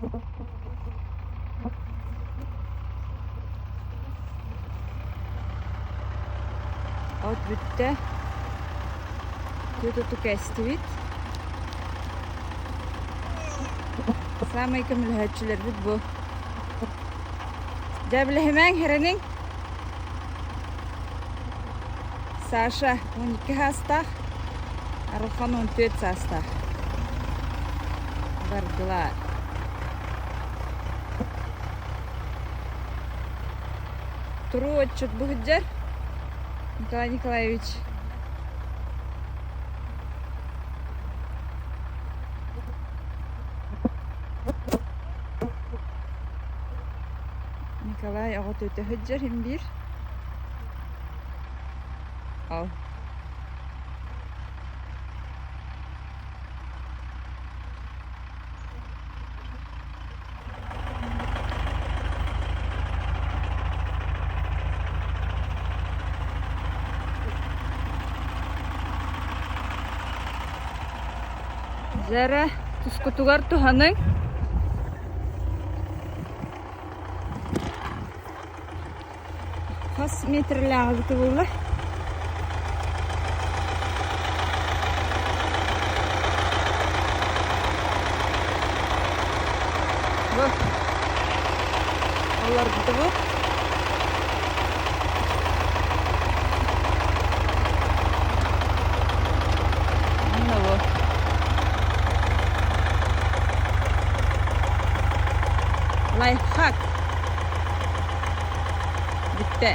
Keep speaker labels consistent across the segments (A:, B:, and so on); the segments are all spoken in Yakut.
A: От бүттэ. Түөрт оту кээстибит. Саамай көмөлөһөөччүлэрбит бу. Дьээбилэһимэҥ, эрэниҥ. Саша 12 саастаах, Арылхан 14 саастаах. Бардылар. Туруу отчут бу сылдьар Николай Николаевич. Николай оҕо түөтэ сылдьар иһин биир. Ол. Дьэ тускутугар туһаныҥ. Хас метрлээҕи булла? Бу олорбута бу. Онно бу. Лайфхак. Бүттэ.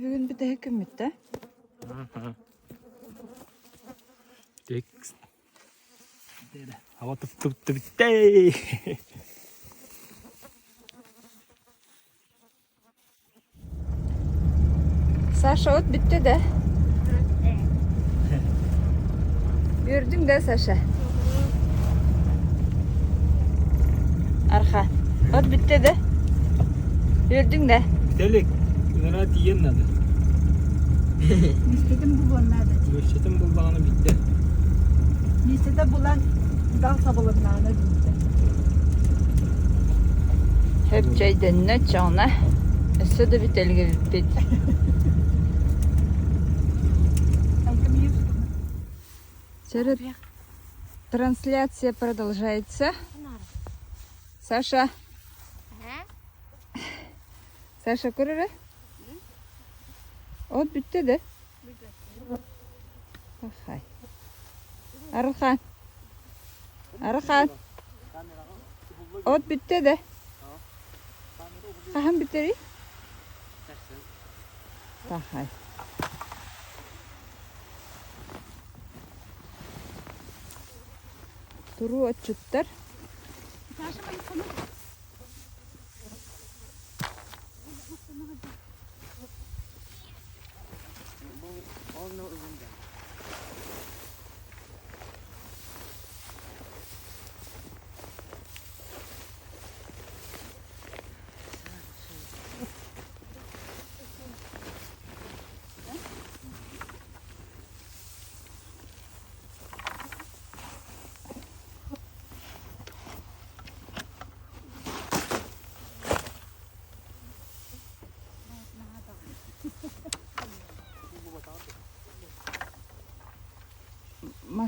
A: Бүгүн бүтэһик күммүт да?
B: Ава туптуптуптей.
A: Саша от бүттэ да? Үөрдүҥ да, Саша? Арха. От бүттэ да? Үөрдүҥ да?
B: Бүтэлик. Ыныраа тиийэн надо.
C: Миэстэтин булуон наада.
B: Миэстэтин буллаҕына бүттэ.
C: Миэстэтэ булан дал сабылыннаҕына бүттэ.
A: Хөп чэйдэннэ чоҥна. Өссө да бүтэлгибиппит. Трансляция продолжается. Саша. Саша көрөрө? От бүттэ да? Ахай. Арылхан. Арылхан. От бүттэ да? Хаһан бүтэрий? Тахай. Туруу отчуттар.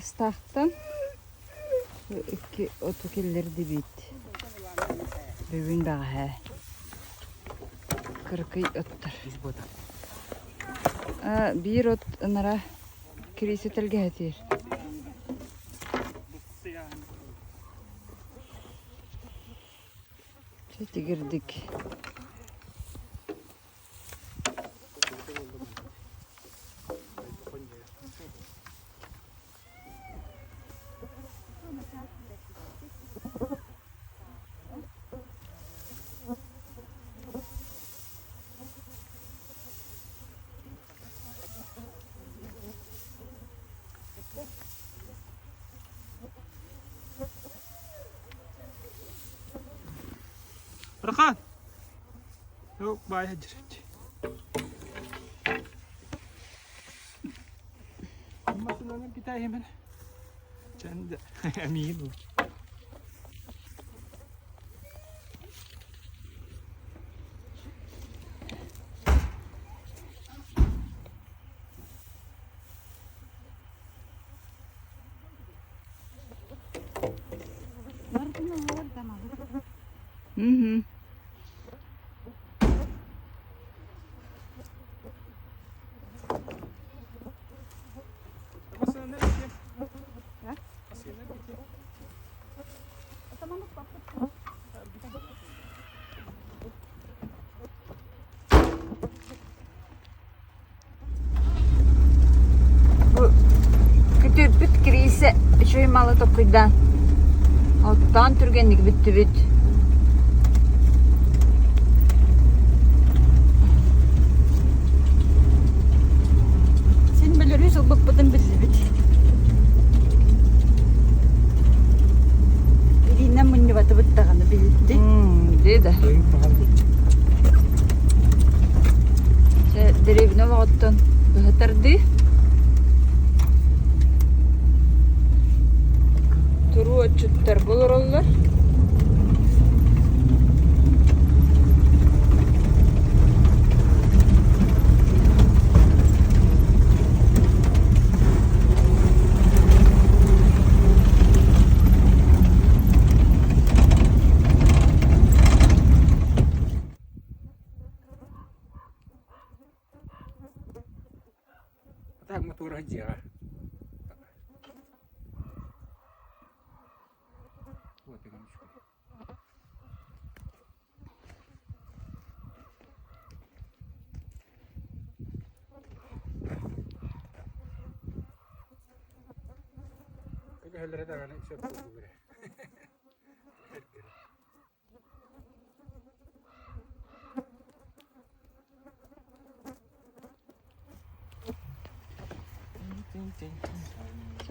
A: Мастаахтан икки оту киллэрдибит. Бүгүн бэҕэһээ кыракый оттор. Биир от ынара кириисэ тэлгэһэтиир. Тигирдик.
B: Рахан! Yok, bayağı direkt. Masınanın bir daha hemen. Sen de eminim.
A: Мгм. Бу күтүрбүт кириисэ үчүгэй малы токкуйдаан оттоон түргэнник бүттүбүт.
C: Син бөлөрүүс ылбыппытын биллибит. Илиинэн мунньубатыбыт даҕаны билди.
A: Дии да. Чэ, дэриэбинэ олоҕуттан быһа тардыы. Туруу отчуттарга олороллор.
B: Так мотор дьиэҕэ. Вот үчүгэй. Көһөллөрө даҕаны сөп буолуо эрэ.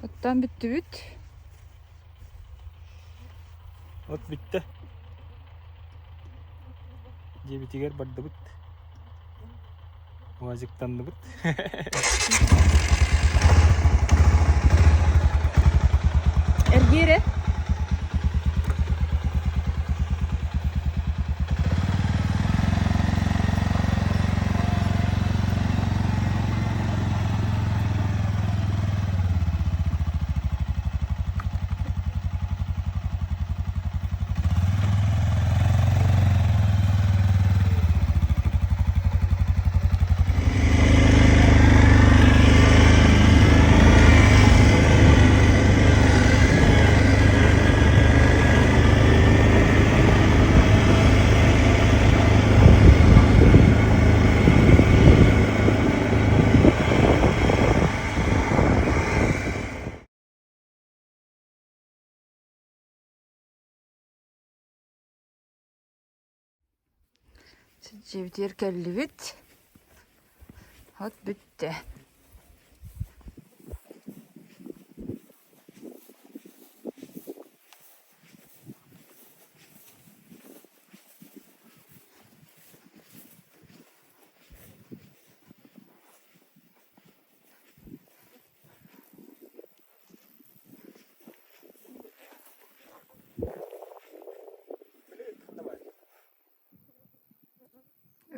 A: Оттон бүттүбүт.
B: От бүттэ. Дьиэбитигэр бардыбыт. Уазиктанныбыт.
A: Эргиирэ. Дьиэбитигэр кэллибит. От бүттэ.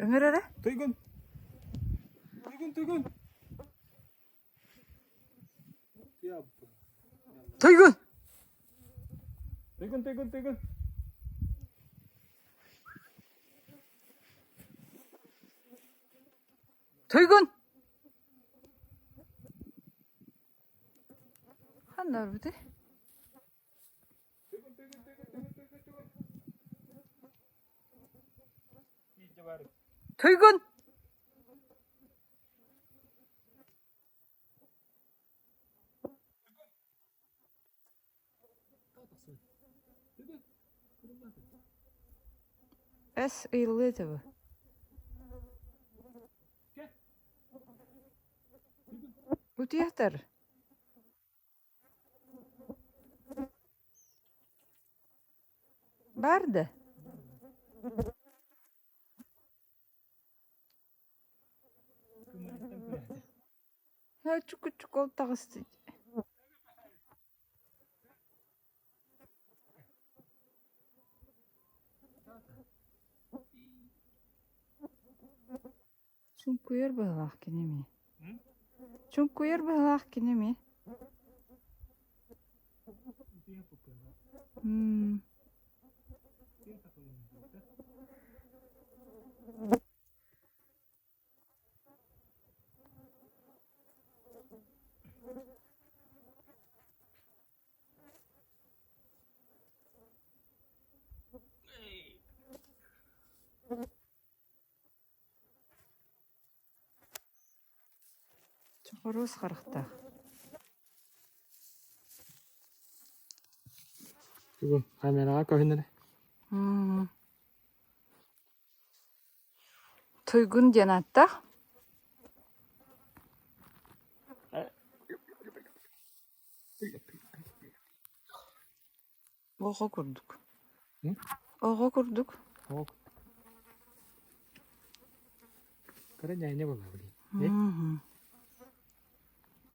A: Ömür эрэ?
B: Туйгун! Туйгун, Туйгун!
A: Туйгун!
B: Туйгун, туйгун, туйгун.
A: Туйгун! Ханна барбытый?
B: Туйгун, туйгун, туйгун, туйгун, туйгун, туйгун. Иидьэ баар.
A: Туйгун! Эс ыйыллыа этэ бу. Утуйахтар. Бар да. Чуку-чуку ол таҕыста. Чуҥкуйар быһыылаах кини эмиэ. Чуҥкуйар быһыылаах кини эмиэ. Чохороос харахтаах.
B: Бүгүн камераҕа көһүнэр.
A: Туйгун диэн ааттаах. Оҕо курдук. Оҕо курдук.
B: Кыра ньээйнэ буолла билигин.